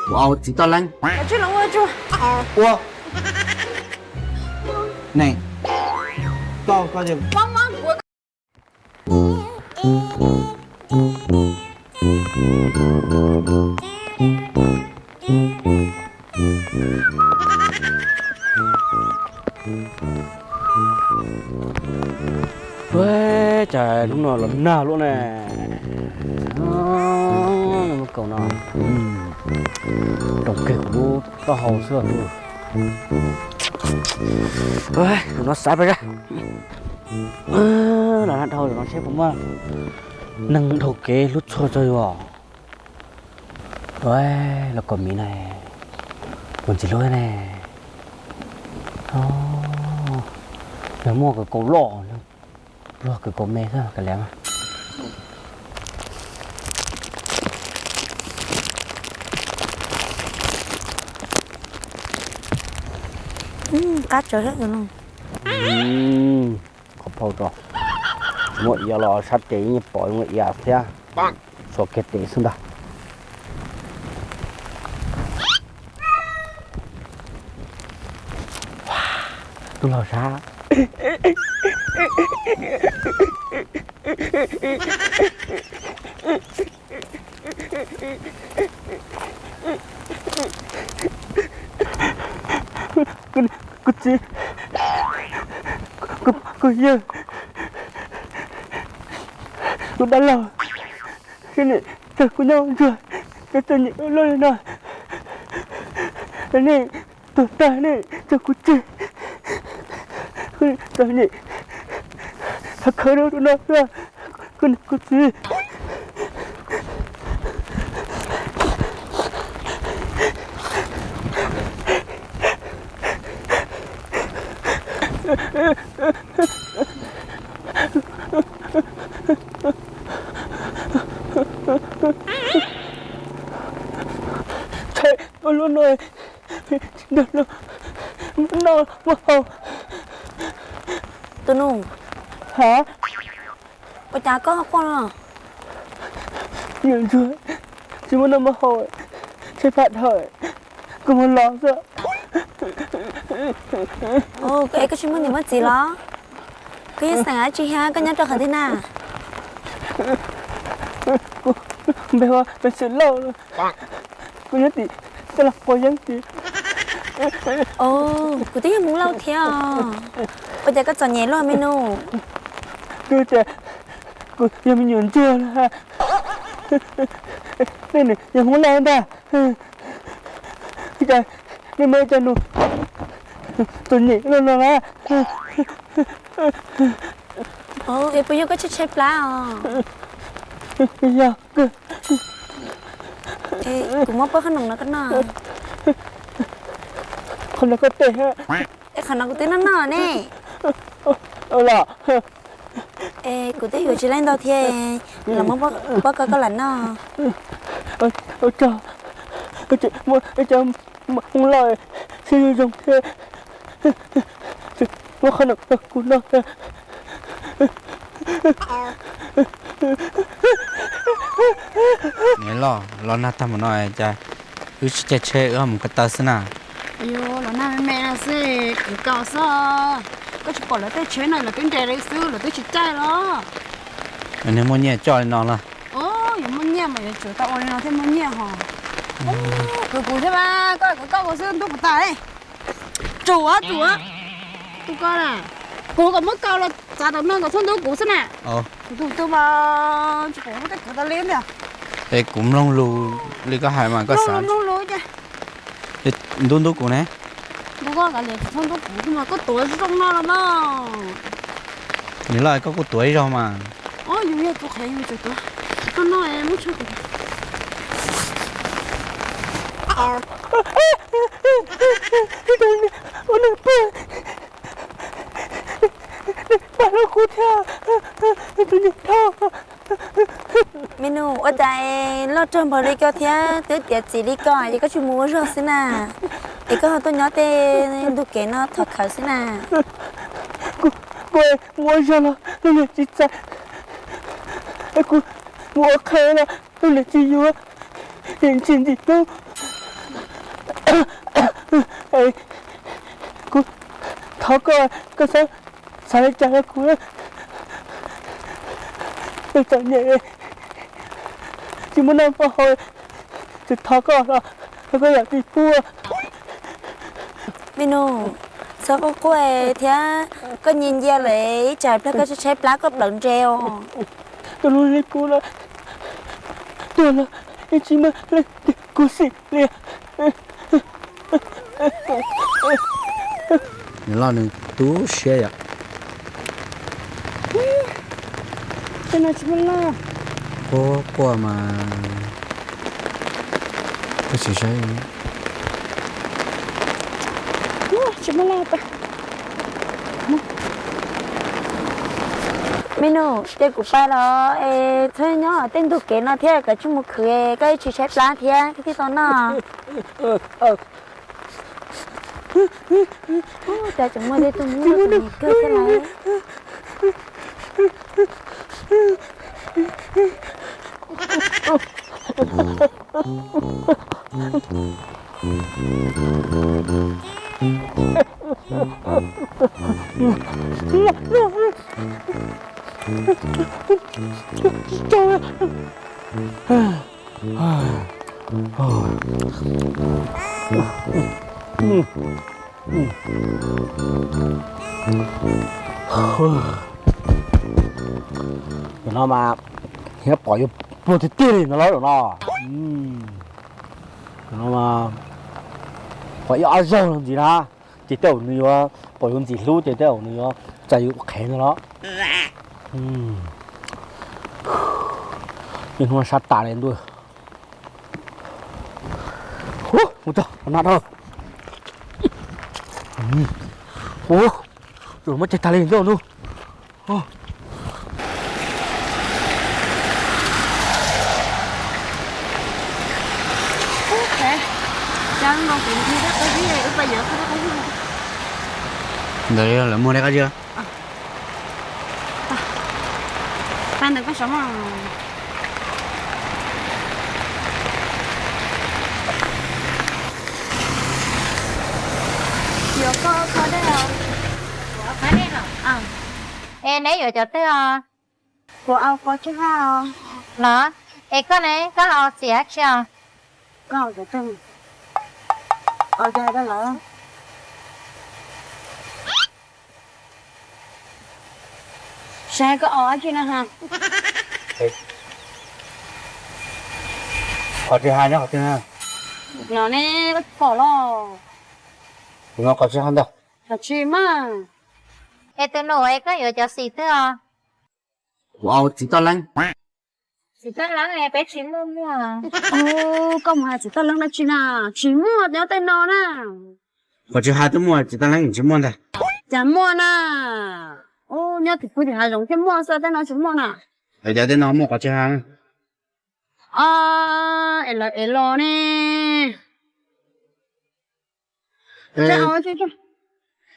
Ua txiv toj leeb. Ua ne, koj koj Ua cas hnub no los nag luaj ne. Lub kaus no roos kiag kuv lub taub hau xwb. No xav pes zag. Los nag dhau no seb puas muaj neeg dhau kev hlub txhua tso yus. Los kaus miv na, kuv ntxiv hlub ne. Yog muaj kaus loj, pluag kaus me xwb kav liam. Qab tsawv zab no. Qhov phau tso, muaj iav los sab tes yeej pom muaj iav thiab. Suav kiag tes xwb ntag. Tub laug sab. Kuv txiv, kuv yawg, kuv dab laug, sib nim txog kuv nyob ntsuag, kuv txom nyem luaj li no, nej tuag tag nej txog kuv tseg, txom nyem, thov khawv rau no, kuv txiv. Tshaib ua luaj no, tsis nrog luag noj muab haus. Tus nus, ha, ua cas koj quaj no? Nyuam ntsuag tsis muaj noj muaj haus, tshaib plab dhau, kuv mus los xwb. Es koj tsis muaj niam muaj txiv los? Koj yog xeem dab tsi thiab koj nyob rau qhov twg na? Kuv npe hu ua Xwm Lauj, kuv nyob tim toj los quav yeeb tim. Kuv twb yog Hmoob Lauj thiab os. Ua cas koj txom nyem luaj me nus? Twb tias kuv yog me nyuam ntsuag los, nej yog Hmoob Lauj ntag. Cas nej muaj ib co nus txom nyem luaj no na? Es puas yog koj tshaib tshaib plab os? Yog kawg. Kuv muab pab qhob noom no koj noj. Qhov no koj teb. Es qhov no kuv twb noj noj ne. Los, es kuv twb yuav tsis laij ntau thiab, los muab pab koj koj lam noj. Ua tsaug, muaj ib co Hmoob Lauj siab zoo zoo thiab, muab qhob noom rau kuv noj. Niam loj, los nag tag mus no cas wb tsis caij tsheb, wb ho mus ko taw xwb na? Los nag me me no xwb, kwv kaus xwb. Koj tsis pom lawv tej tsheb no, lawv twb nres li xwb, lawv twb tsis caij los. Nws muaj nyiaj coj li no los? Yuav muaj nyiaj mas yuav tsum tau ua li no thiaj muaj nyiaj hos. Kwv kuv thiab mas, koj kwv koj ua xwb ntub kuv tas li. Tsum, tsum. Tus ko na, kuv kom muab kaus los txav tom no kom txhob ntub kuv xwb na. Kuv tus twg mas tsis pom muaj tej kwv tas li tiag. Es kuv mloog lus li koj hais mas koj xav. Mloog lus ces ntub ntub kuv ne. Ntub koj kav liam, tsis txhob ntub kuv mas koj tuav zoo no los mas. Niam loj, koj kuj tuav ib zaug mas. Yus yog tus qhev yus tsum tuav. Koj noj muab tshuaj kuv. Ua neeg pag, neeg pag hlob kuv thiab, tus niag dhau. Me nus, ua cas loj rog npaum li koj thiab twb tiav txim li koj es koj tsis mus ua zog xwb na? Es koj ho tuaj nyob tej ntug kev no thov khawv xwb na? Kuv Kuv mus ua zog los lub niag tsis txais, kuv mus ua qhev los lub niag tsis yuav, tsis ntxim hlub. Kuv thov koj, koj txhob xav li cas rau kuv. Kuv txom nyem, tsis muaj noj muaj haus, kuv thov koj los koj yam tsis pub. Me nus, txhob quaj quaj thiab, koj nyias nyias lawm ib tsam plag koj tshaib plab koj plawv ntse os. Tus hlub li kuv no, tuag los yeej tsis muaj leej twg khuv xim li. Nws loj nws tu siab yom. Tej no tsis muaj loj. Quaj quaj mas koj tsis saib. Tsis muaj loj. Me nus, ces kuv pais los es txhob nyob tej ntug kev no thiab, koj tsis mus khwv, koj ib tsis tshaib plab thiab koj thiaj tau noj. Cas tseem muaj tej tug muaj tus niag kawg thiab lauj. Cov no mas thiab pom yuav pluag tiag tiag li no lawm no. Cov no mas pom ib ob zaug no ntxiv na, ces tej zaum nws yuav pom yuav ntxim hlub ces tej zaum nws yuav txais yus ua qhev no los. Niaj hnub sab tas li ntuj. Mus txog qhov no dhau. Ua, muab ceg tag li ntuj ntuj. Ntawd lawv muag dej qab zib. Yuav koj qhov dej os. Es neb yuav cov twg os? Kuv au qhov tsis haj os. Los, es koj ne, koj los txiav tsi os? Koj au cov twg? Au cov dab lawm. Saib koj au dab tsi na ha? Qhov tsis haj nyob qhov twg na? No ne, koj tsis pom los? Kuv no qhov tsis haj ntag. Qhov tsis mas. Es tus nus es koj yuav cov xim twg os? Kuv au txiv toj leeb. Txiv toj leeb peb tsis muaj muag. Koj mus hais txiv toj leeb dab tsi na? Tsis muaj nyob tej no na. Qhov tsis haj twb muaj, txiv toj leeb tsis muaj ntag. Cas muaj na. Nyob tim kuv tim hav zoov thiaj muaj xwb, tej no tsis muaj na. Es cov tej no muaj qhov tsis haj. Es lawv es los ne.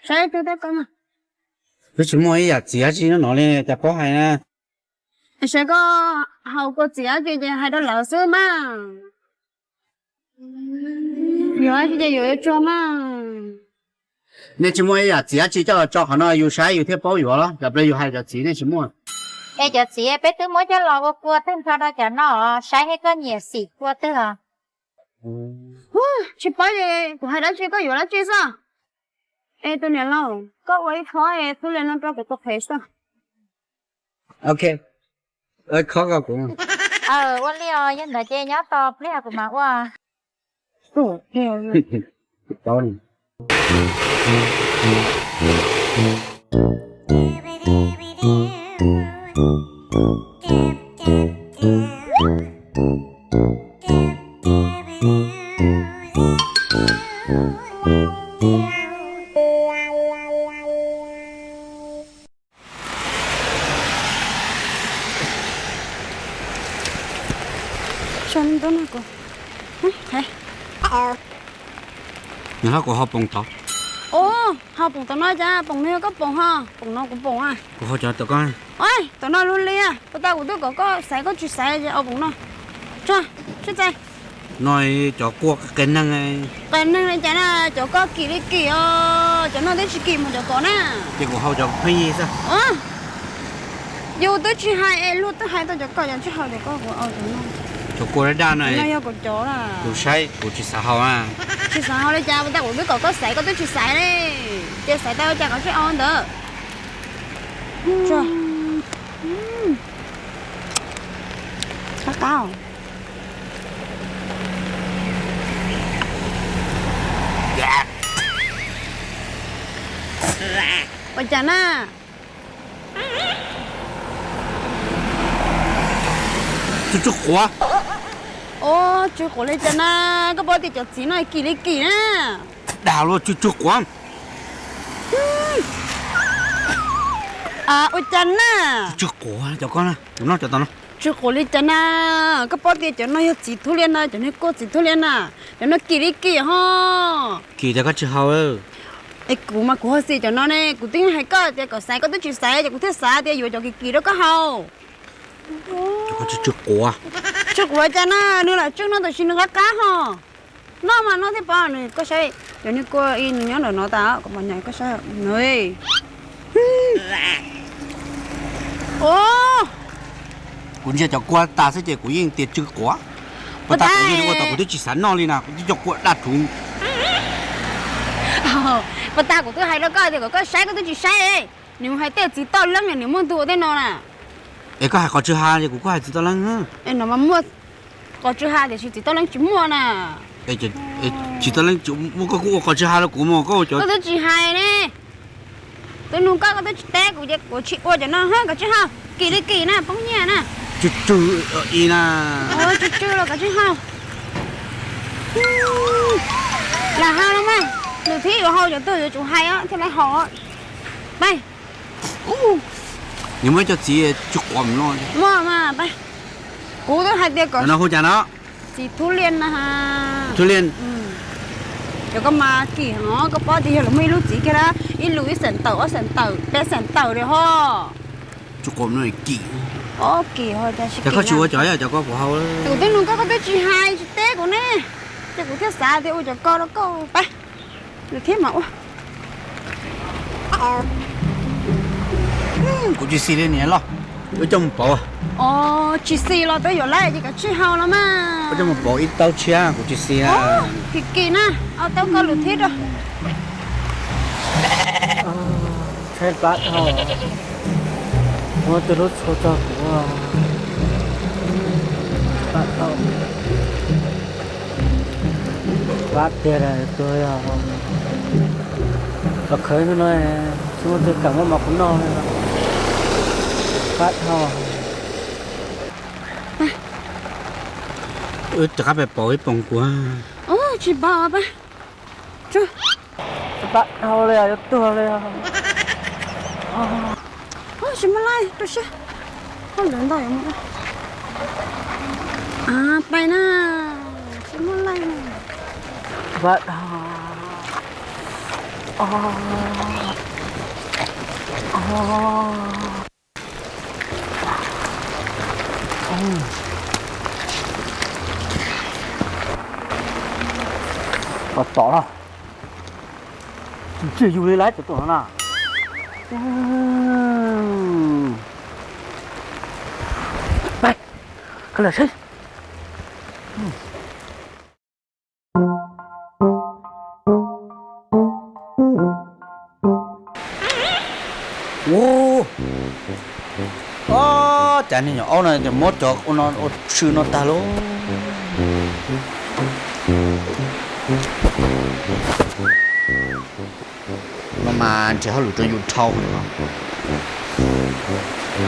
Saib twb tsis muaj ib yam txiv dab tsi nyob no li cas koj hais na. Saib koj haus kua txiv dab tsi ces hais rau lawv xwb mas. Yuav dab tsi ces yuav yuav tsuag mas. Nej tsis muaj ib yam txiv dab tsi coj los tso qhov no yus saib yus thiaj paub yuav los, yog pliag yus hais cov txiv nej tsis muaj. Es cov txiv peb twb muab coj los ua kua tag nrho rau cov no, saib seb koj nyiam xim kua twg os. Tsis paub ces kuv hais dab tsi koj yuav dab tsi xwb. Es tus niam laus, koj ua ib khob es thub li no rau kuv tus qhev xwb. Ok, khob ko kuv. Ua li os, yog ntawd ces nyob tos pliag kuv mam ua. Nws hlob kuv ho poob tod. Ua, hau poom tom no cas, poom no yog koj poom ho, poom no kuv poom a. Kuv hau cov tom koj. Ua, tom no luag li a, puas tas kuv twb kom koj xaiv koj tsis xaiv ces hau poom no. Tso, sib txais. No cov kua qias neeg. Qias neeg li cas na, cov koj kim li kim os, cov no twb tsis kim mus cov koj na. Ces kuv hau cov pheej yig xwb. Yus twb tsis hais es luag twb hais tau cov koj, yog tsis hau ces koj kuv hau cov no. Cov kua daj daj no. Yog kuv cov, kuv saib kuv tsis xav hau na. Tsis xav hau li cas, puas tas kuv twb kom koj xaiv koj twb tsis xaiv li. Ces xaiv tau cas koj tsis hau ntawd. Qab qab. Ua cas na? Tsw tsw quav. Ua, tsw quav li cas na? Koj paub tias cov txiv no kim li kim na. Dag luaj, tsw tsw quav. Ua cas na? Tsw quav cov koj na, kuv noj cov tom no. Tsw quav li cas na? Koj paub tias cov no yog txiv thub liaj na, cov niag kua txiv thub liaj na, cov no kim li kim ho. Kim tias koj tsis hau. Es kuv mas kuv ho xis cov no ne, kuv twb hais koj tias kom xaiv koj twb tsis xaiv, ces kuv thiaj xav tias yuav cov kim kim rau koj hau. Tsw quav. Tsw quav cas na, nws lam tsw no tab sis nws qab qab ho. Noj mas noj thiaj paub, nws koj saib, cov niag kua nws nyob ntawm no tas, koj mam nyam koj saib. Kuv ntsia cov kua tas xwb ces kuv yeej tias tsw quav. Puas tas kuv yeej ua tau, kuv twb tsis xav noj li na, kuv twb cov kua daj thuv. Puas tas kuv twb hais rau koj tias kom koj saib koj twb tsis saib. Nws hais tej txiv toj leeb nws muaj ntu ua tej no na. Es koj hais qos tsw ha ces kuv kuj hais txiv toj leeb. No mas muaj qos tsw ha tiam sis txiv toj leeb tsis muaj na. Txiv toj leeb tsis muaj koj kuj ua qos tsw ha rau kuv mas koj ua cov. Koj twb tsis hais ne. Twb nug koj, koj twb tsis teb kuv ces kuv tsis ua cov no, koj tsis hau, kim li kim na, poob nyiaj na. Tsw tsw i na. Tsw tsw los koj tsis hau. Lam hau los mas, lwm thib yuav hau cov twg yuav tsum hais thiaj li hau. Pab. Nws muaj ib co txiv tsw quav mus no. Muaj mas pab. Kuv twb hais tias kom no hu cas no. Txiv thub liaj na. Thub liaj. Cov koj mas kim heev, koj paub tias yog lawv muaj ib lub txiv kiag na, ib lub ib xeem tawm, ob xeem tawm, peb xeem tawm li ho. Tsw quav no kim. Ob kim ho cas tsis kim. Koj tsis ua cov, cov koj kuv hau. Kuv twb nug koj, koj twb tsis hais tsis teb kuv ne, ces kuv thiaj xav tias ua cov koj rau koj pab. Lwm thiab mas ua. Kuv tsis xis li niam loj, wb coj mus pauv. Tsis xis los twb yuav lawm ces koj tsis hau los mas. Wb coj mus pauv ib taub tshiab, kuv tsis xis. Kim kim na, au taub koj lwm thiab rau. Tshaib plab dhau, muab tej lub txhua txog kuv. Plab dhau. Plab tiag tiag, tuag yog los khawv no, tsis muaj twg kam muab mov kuv noj li. Plab dhau. Wb rov qab pem pauv ib poom kuv. Tsis pauv pab. Plab dhau li, yuav tuag li. Tsis muaj laij, rau siab. Hauj lwm ntau yuav mus. Pais na, tsis muaj laij. Plab dhau. Tom tom los, tsis yug li lawm cov tom no na. Pais, koj los saib. Ob, cas niag nyuam aub no muab cov ua no ua tsw no tag lauj. No mas nrhiav hauj lwm rau yus dhau.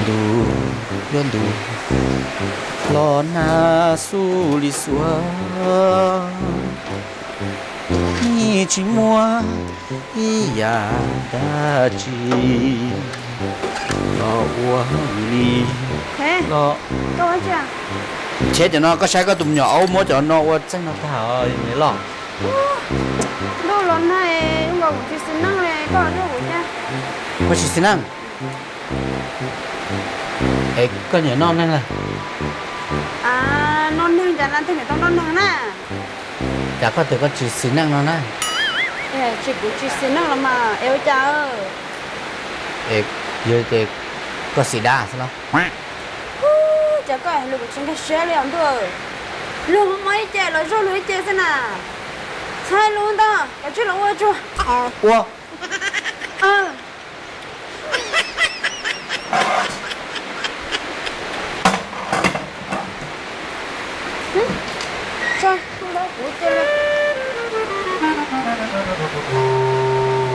Ntuj, yog ntuj los nag xu li xuas, yeej tsis muaj ib yam dab tsi los ua li los. Cheb cov no, koj saib koj tus me nyuam aub muab cov no ua txeej no tag os, niam loj. Ntuj los nag, zoo nkaus kuv tsis xis neej li, koj zuaj kuv thiab. Koj tsis xis neej? Es koj nyiam noj neeg lawm? Noj neeg cas, leej twg niam tau noj neeg na? Cas koj tias koj tsis xis neej no na? Tsis, kuv tsis xis neej los mas es ua cas? Es yog tias koj xis dab xwb los? Cas koj hais lus kuv tsis nkag siab li os ntuj. Luag mob mob ib ce los zuaj luag ib ce xwb na. Txhob hais lus ntau, kav tsij los ua tsuag. Ua.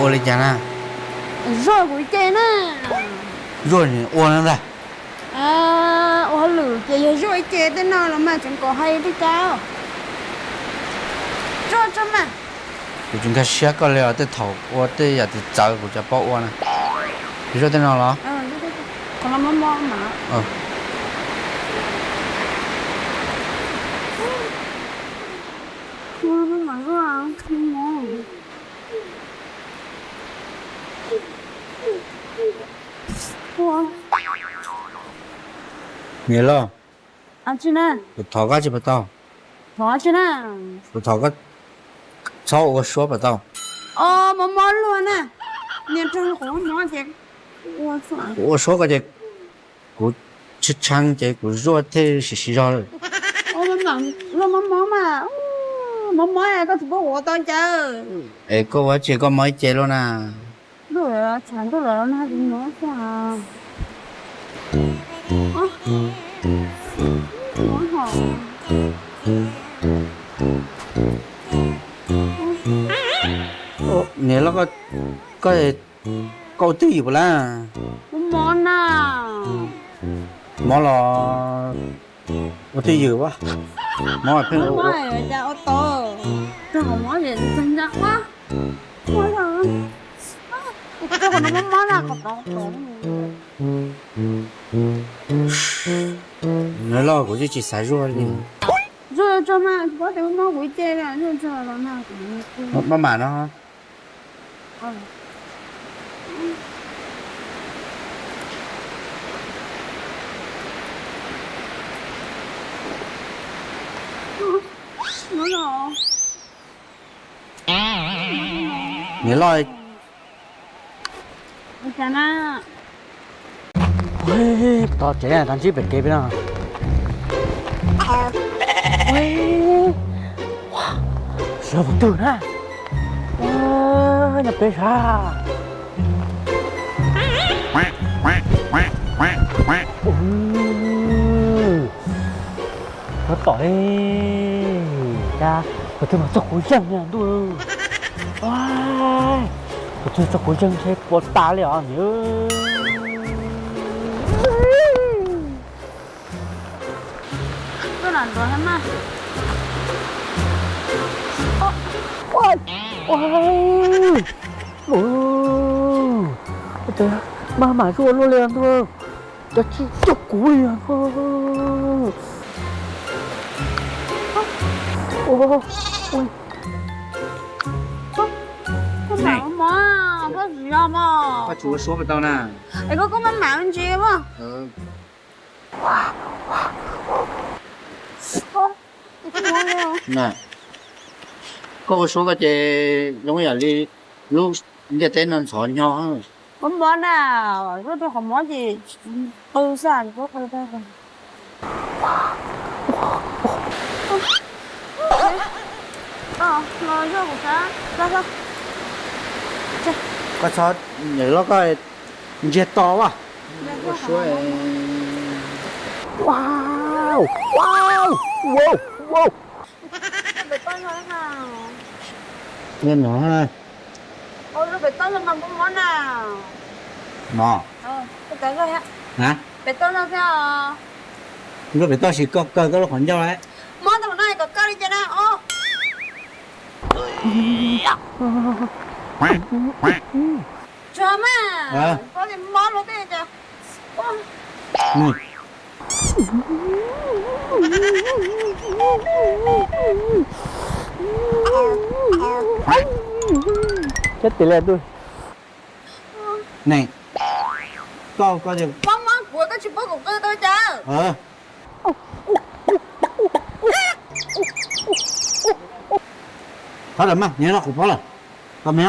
Ua li cas na? Zuaj kuv ib ce na. Zuaj ua no ntag. Ua hauj lwm ces yog zuaj ib ce tej no los mas tseem kom hais li cas. Zuaj tso mas. Kuv tsis nkag siab koj li os, tej thaum ua tej yam txawv txawv kuv cov paub ua na. Zuaj tej no los? Niam loj, kuv thov koj tsis puas tau? Thov tsis na. Kuv thov koj txhob ua suab puas tau? Mob mob luag na. Niag rau qhov mob ces kuv ua suab ko ces kuv tshee tshee ces kuv zuaj thiaj siv siv zog lawm. Luag mob mob mas, mob mob koj tsis paub ua tau cas. Es koj ua tsis koj mob ib ce luaj na. Niam loj, koj ua twj ywm puas lawm? Mob na. Mob los ua twj ywm as. Mob pheej ua. Mob ua tau. Rau qhov mob ces txog ncaj ua. Rau qhov no mob mob na, qhov tod. Niam loj, kuv yeej tsis xav zuaj li. Zuaj tso mas, tsis paub tias mob kuv ib ce li, zuaj tso los na. Maj mam no. Niam loj, tos tsev tag ntsib pem kev peb no. Sawv tus twg na? Nyob peb sab. Tab tom li cas tus twg mas txog kuv zeeg li ntuj. Tus twg txog kuv zeeg ntshe puas tas li os niam. Maj mam zuaj luaj li ntuj, cas tsis coj kuv li. Koj mam mob, koj tsis yog mog. Koj tsis ua suab puas tau na. Es koj, koj maj mam ntsis mog. Koj ua suab koj ces zoo yam li lub ntiaj teb no ntxhov nyo. Mob mob na, zuaj rau qhov mob ces qw xwb, tsis paub qw tau. Koj txhob, niam loj, koj ntsiag to as. Ua suab. Nyob no. No. Nkauj pem toj sis koj kawg koj lub qhov ncauj lawm. Mob tau no kom kawg li cas na. Tsuag mas, koj mob luag tej cas. Thiab tis li tuj ne, koj, koj, mob mob kuv koj tsis pub kuv qw tau cas? Qhov lawm mas nws noj kuv pob lawm, koj me.